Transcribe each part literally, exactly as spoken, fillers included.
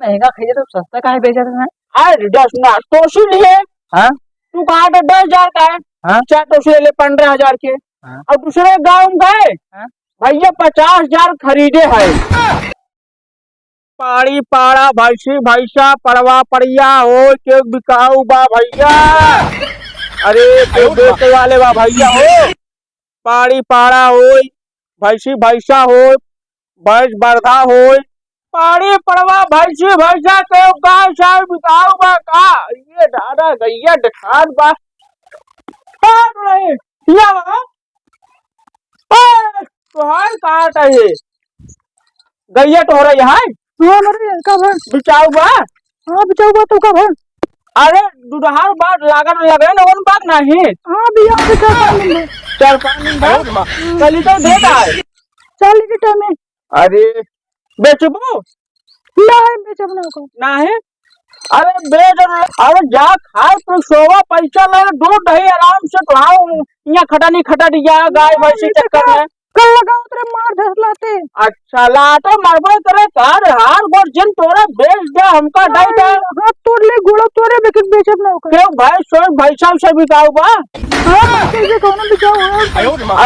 महंगा खरीदे तो सस्ता काहे बेचत है? अरे दस ना, टोसी लिए। हाँ? तू कहा था दस हजार का है? हाँ? चार टोसी ले ले पन्द्रह हजार के। हाँ? और दूसरे गाँव में गए, हाँ? भैया पचास हजार खरीदे है। पाड़ी पाड़ा, भैंसी भैंसा, पड़वा पड़िया हो, के बिकाऊ बा भैया। अरे, के बेचे वाले बा भैया हो। पाड़ी पाड़ा होई, भैंसी भैंसा होई, भैंस बरधा होई। पाड़ी पड़वा, भैंसी भैंसा के गाय साय बिकाऊ बा का? ये दादा गैया देखात बा। का रे? या बा? ए, तोहार का चाहिए? गैया तोहरा यहाँ है? हाँ, मरे, का भर? बिचाऊ बा? हाँ, बिचाऊ बा, तो का भर? अरे, दुधार बा, लागत लगे ना, उन बात नहीं। हाँ, बिया के चार पाँच दिन में। चार पाँच दिन बाद? हम्म। कल ही तो देता है। चार लीटर में। अरे, बेचबू? नहीं, बेचब ना को। नहीं? अरे, बेच, अरे, जा, खाए, तू सोवा, पैसा ले, दूध दही आराम से, तो आओ, यहाँ खटानी खटानी जा, गाय भैंसी चक्कर में। कल लगाओ तेरे मार धस लाते। अच्छा, लाते मरबे करे का रे, हार गोड़ जिन तोरा बेच दे, हमका दे दे। हाथ तोड़ ले, गोड़ा तोड़े, लेकिन बेचब ना ओकर। क्यों भाई, सोच भैंसा उसे बिकाऊ बा? हाँ, भैंसा उसे कौनो बिकाऊ है।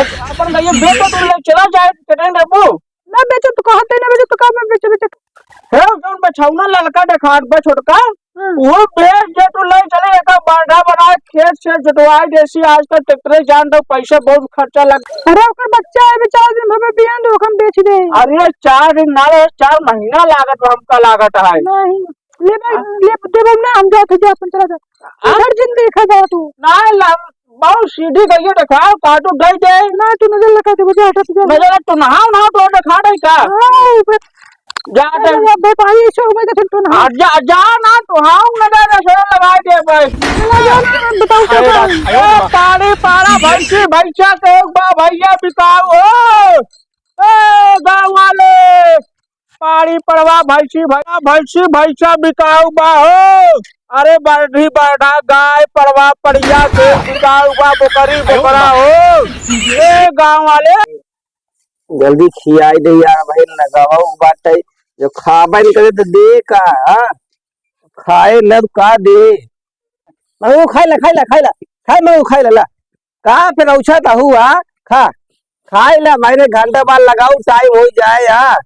अच्छा, अपन गइया बेच दे, तू ले चला जाए, कितने देबू? ना बेचब तो कहते ना बेचब तो का में बेचे, बेचे। हे, जौन बछौना ललका देखात बा छोटका, हम्म। वो बेच दे तो ले चले, एकर बांधा बनाए, खेत से जोतवाए देसी, आजकल ट्रैक्टर जान दो, पैसा बहुत खर्चा लग। अरे, ओकर बच्चा है, बेचारा दिन भर में बियान दो, हम बेच दे। अरे, चार दिन ना रहे, चार महीना लागत बा, हमका लागत है। नहीं, ले भाई, हाँ? ले, देबो ना, हम जात है, जा, अपन चला जा। हाँ? इधर जिन देखा जा तू। ना, ला, बहुत सीधी गइया देखाओ, काटू दे दे। ना, तू नजर लगा दे, मुझे हटा, तू जा। नजर तो नहाओ, नहाओ, तो देखा नहीं का? हाँ, ऊपर। जा अरे दे। बाप रे, भाई, ऐसे हो गए तो फिर तो नहाओ। आ, जा, जा ना, तो हाँ, नजर ऐसे लगा दे भाई। चला जा ना, बताओ क्या अरे करूँ? बाप, ए, पाड़ी पाड़ा, भैंसी, भैंसा के एक बा, भैया बिकाऊ हो। ए, गाँव वाले, पाड़ी पड़वा भैंसी भैया, भैंसी भैंसा बिकाऊ बा हो। अरे बरढ़ी बरढ़ा गाय पड़वा पड़िया के बिकाऊ बा, बोकरी बोकरा हो। ए गाँव वाले। जल्दी खियाई दे यार भाई, लगावा बाटे। जो खाबे न करे तो दे का, हाँ? खाए न तो का दे? मगू खाई ला, खाई ला, खाई ला। खाए मगू खाई ला, ला। का पे रौछा ता हुआ? खा। खाई ला भाई रे, घंटा बाद लगाऊ, टाइम हो जाए यार।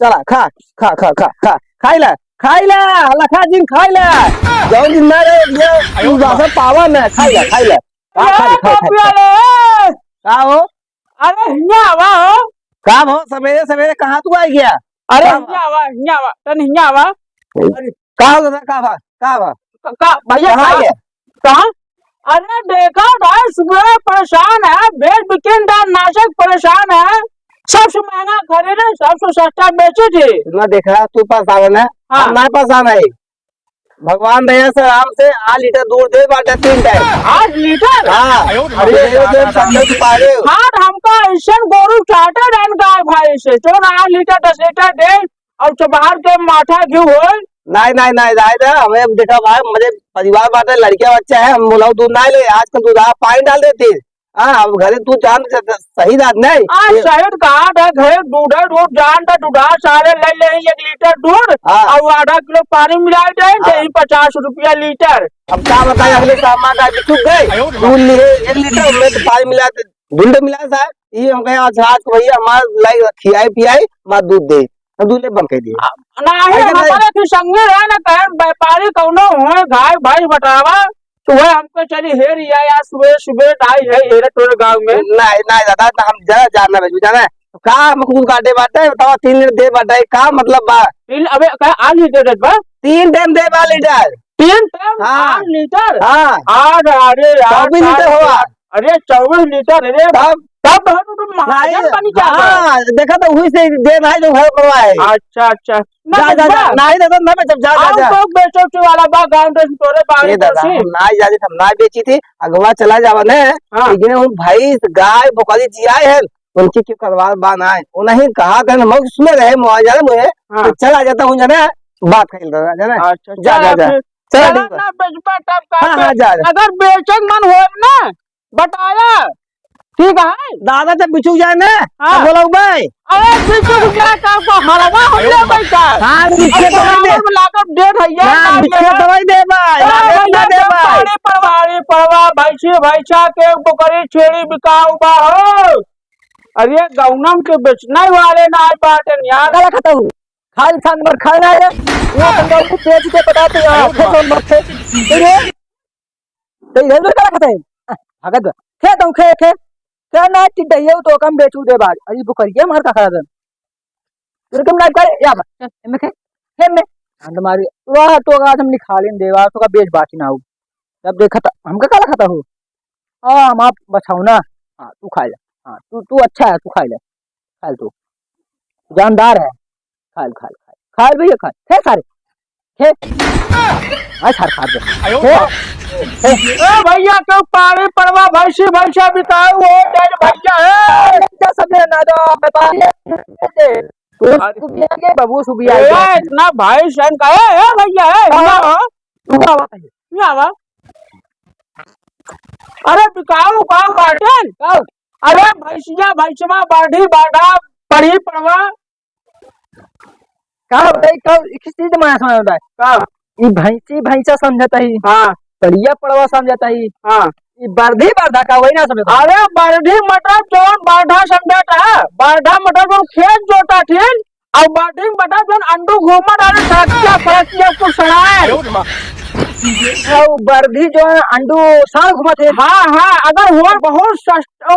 चला, खा, खा, खा, खा, खा। खाई ला, खाई ला, लखा जिन खाई ला। जौन दिन ना रहे, ये तू बासा पावा ना, खाई ला, खाई ला। खा, खा, खा, खा, खा। का हो? अरे, हियाँ आवा हो। का हो, सवेरे सवेरे कहाँ तू आ गया? अरे, का बा? हियाँ आवा, हियाँ आवा, तन हियाँ आवा। अरे, का हो दादा, का बा? का बा? का, का, भैया, कहाँ का? है? कहाँ? अरे, देखा भाई, सुबह परेशान है, बेच बिकिन दान नाशक परेशान है, सबसे महंगा खरीदे, सबसे सस्ता बेचे थे। ना देखा, तू परेशान है, हाँ। हम ना परेशान है। भगवान दया से आराम से आठ लीटर दूध दे बाटे तीन टाइम। आठ लीटर? हाँ, अरे, अरे, ये तो संदेश पाड़े। हाँ, हमका ऐसन गोरू चाटे रहन गाय भाई से, जो ना आठ लीटर, दस लीटर दे और चबहार के माठा घी होए। नहीं, नहीं, नहीं, नहीं, नहीं, हमें देखा भाई, मुझे परिवार बाटे, लड़के बच्चे हैं, हम बोलाओ दूध नहीं ले, आजकल दूध आप पानी डाल देते। हाँ, अब घरे तू जान से, से, सही बात नहीं। हाँ, ये सही बात है, घरे दूध है, दूध जान का दूधा सारे ले ले एक लीटर दूध हाँ। और आधा किलो पानी मिला दे, हाँ। दे पचास रुपया लीटर। अब का बताई, अगले सामान का बिचुक गए, दूध लिए एक लीटर में तो पानी मिला दे, दूध मिला साहब, ये हम कहे, "अच्छा, आज को भैया हमारा लाई खियाई पियाई, हमारा दूध दे।" हम दूध ले बंद कर दिए। आ, नहीं, ऐसा नहीं। हमारे तो संगे रहे ना, कहे व्यापारी कौनो हुए, गाय भैंस बटावा, तो वह हमको चली हेर या, या सुबह, सुबह आई है, हेरे तोरे गाँव में। नहीं, नहीं दादा, ना हम जरा जानना बेचू, जाना है। तो का हम खुद काटे बाटे, बताओ, तीन लीटर दे बाटे, का मतलब बा? तीन, अबे, का आठ लीटर देत बा? तीन टाइम दे बा लीटर। तीन टाइम हाँ। आठ लीटर? हाँ। आठ, अरे यार, चौबीस लीटर साहब, हुआ। अरे, चौबीस लीटर, अरे, तब? तब तो हम तो महाजन नहीं, बनी जाता। हाँ, देखा तो वही से दे भाई जो घर बनवा है। अच्छा, अच्छा। ना जा, जा, जा, बेचबा? नहीं दादा, ना बेचब, जा, जा, आओ जा। तो बेचो के वाला बा, गाँव देश तोरे बाहर ए दादा, से। हम ना जा, हम ना बेची थी, अगवा चला जावा ने, हाँ। लेकिन हम भैंस, गाय, बकरी जियाए हैं, उनकी क्यों करवा बा ना है? वो नहीं कहा था, हम उसमें रहे, मुआवजा में है, हाँ। तो चला जाता हूँ, जाना, बात कर लेता, जाना। अच्छा, जा, चला जा, जा। फिर। चला, चला ठीक बा। ना बेचबा, तब का हाँ, हाँ, बे-, जा, जा। अगर बेचक मन होए ना, बताया। ठीक है। दादा जब बिछुक जाए ना, हाँ। तब बोलउबे। अरे बिछुक जाए का, का हलवा हो जाए भाई का? हाँ, बिछुक तो भाई दे। लागत डेढ़ हजार ना, ना बिछुक दे। तो भाई दे भाई, अरे लागत ना भैया, दे जब भाई। पानी पड़वा, पानी पड़वा, भैंसी भैंसा के बोकरी छेड़ी बिकाऊ बा हो। अरे गौनम के बेचने वाले ना आए बाटेन यार। काला खाता हूँ। खाल खान भर खाए ना रे। वो अपन गाँव को बेच के पटाते हैं। आयो खेत और मत खेत। तेरे, तेरे इधर उधर काला खाता है। भागत बा। खेत हूँ, खेत, खेत। क्या ना टिड्डा ये तो कम बेचू दे बाग। अरे बोकरिया मार का खा दन। तेरे कम ना कर, या बा। चल, एमे खे। हे में। अंड मारी। वाह, तो आज हम निकालेन देवा, तो का बेच बाकी ना हो। तब देखा था, हमका काला खाता हो? हाँ, हम आप बचाओ ना। हाँ, तू खा ले। हाँ, तू, तू अच्छा है, तू खा ले। खा ले तू। जानदार है। खा ले, खा ले, खा ले। खा ले भैया, खा ले। खे सारे। खे। आ, सार खा दे। खे। खे। ए भैया, क्यों पानी पड़वा, भैंसी, भैंसा बिकाऊ हो, तेज भैया है। क्या सब है ना, तो मैं पानी दे। तू, अरे। तू भी आइए, बाबू, तू भी ए, आइए। इतना भाई सन का, ए, ए, भैया, ए, हाँ। ना। तू का बात है? क्या बा? अरे बिकाऊ का बाटेन? का? अरे भैंसिया, भैंसवा, बाढ़ी, बाढ़ा, पड़ी, पड़वा। का बताई, का, एक चीज मैं समझ में बताई। का? ई भैंसी, भैंसा समझता ही। हाँ। पड़िया, पड़वा समझता ही। हाँ। ई बरधी, बरधा का वही ना समझता। अरे बरधी मतलब जौन बाढ़ा समझता है, बाढ़ा मतलब जौन खेत जोता ठीक, और बाढ़ी में बता जौन अंडू घूमत आवे सड़किया, सड़किया को सड़ाए। और बरधी जौन अंडू साल घूमत है। हाँ, हाँ, अगर हो बहुत सस्ता,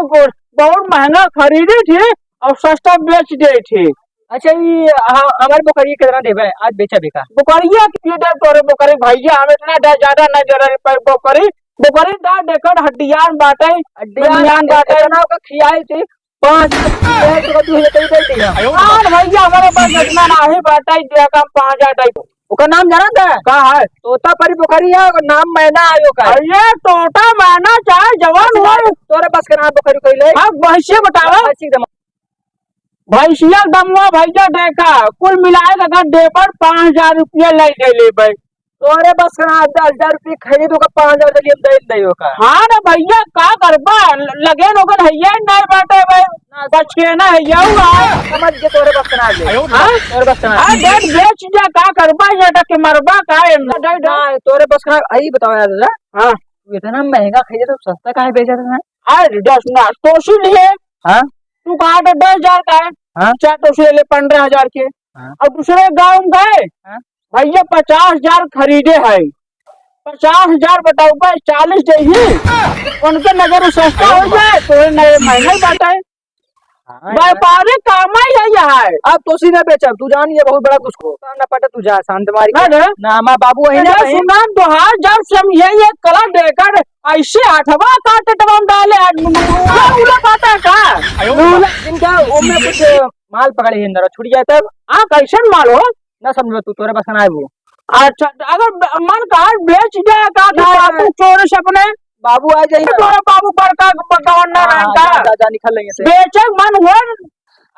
बहुत महंगा खरीदी थी और सस्ता बेच दे थी। अच्छा, ये, हाँ, हमारे बोकरिया कितना देबे? आज बेचा बिका? बोकरिया के दे तोरे बोकरी भैया, हम इतना डर, ज्यादा नहीं दे रहे पर बोकरी, बोकरी दा देखर हड्डियान बाटे, हड्डियान हड्डियान बाटे। इतना ओकर खियाई थी, पाँच हजार, दू हजार दे दिया। हाँ भैया, हमारे पास इतना नहीं बाटे, दिया का पाँच हजार टाइप। ओकर नाम जानत है? का है? तोता परी बोकरी है, ओकर नाम मैना आयो का। अरे तोता मैना चाहे जवान हो। तोरे पास के नाम बोकरी कोई ले? हाँ, भैंसिया बतावा। भैंसी के दम- भैंसिया दमवा भैया देखा, कुल मिलाए के अगर देबर पाँच हजार रुपया ले दे लेबे। तोरे बस का ना, दस हजार रुपये खरीद ओकर, पाँच हजार जल्दी हम दे दे ओकर। हाँ रे भैया, का करबा? ल-, लगे ओकर हइये नहीं बाटे भाई। ना, बच के ना है, यहू है। समझ के तोरे बस का ना ले। हाँ? तोरे बस का ना। हाँ, देख, बेच जा, का करबा? ये तक के मरबा का? एम, ना, दे, दे। ना, तोरे बस का ना, यही बताओ यार दादा। हाँ। तू इतना महंगा खरीदे तो सस्ता काहे बेचा था? अरे दस ना, तो सुन ले। हाँ? तू कहा था दस हजार का है? हाँ? चार तो ले ले पन्द्रह हजार के। हाँ। और दूसरे गाँव में गए, हाँ। भैया पचास हजार खरीदे है, पचास हजार बताओ भाई, चालीस दे ही। उनके नजर में सस्ता हो जाए, तो नए महंगा ही बात है। हाँ, व्यापारी काम ही है यहाँ है। अब तो सीधे बेचब, तू जान ये बहुत बड़ा कुछ को। ना पटे तू जा, शांत मारी ना, के। ना। ना, हमार बाबू वही ना, ना, नहीं। सुना, दोहार जब समझे ये कला देकर ऐसे हथवा का टटवा में डाले, आ, मुंह, मुंह, मुंह, मुंह, बात है का? आयो। मुंह, जिनका वो में कुछ माल पकड़े ही अंदर, छूट जाए तब? हाँ, कैसन माल हो? ना समझो तू, तोरे बस ना आए वो। अच्छा, तो अगर ब-, मन कहा बेच जाए का, तो ना, बाबू ना। चोर से अपने बाबू आ जाइए। तोरे बाबू बड़का ग-, गवर्नर हाँ, है का? जा, जा, जा, निकल लेंगे से। बेचे मन हो,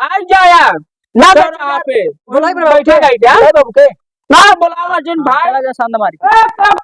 आ जाया। ना चल, बेचा आप पे। बुलाई बुलाई बैठे बाबू के। रह जा। बुलाई बाबू के। ना बुलावा जिन हाँ, भाई। चला जा, शांत मारी। ए, तब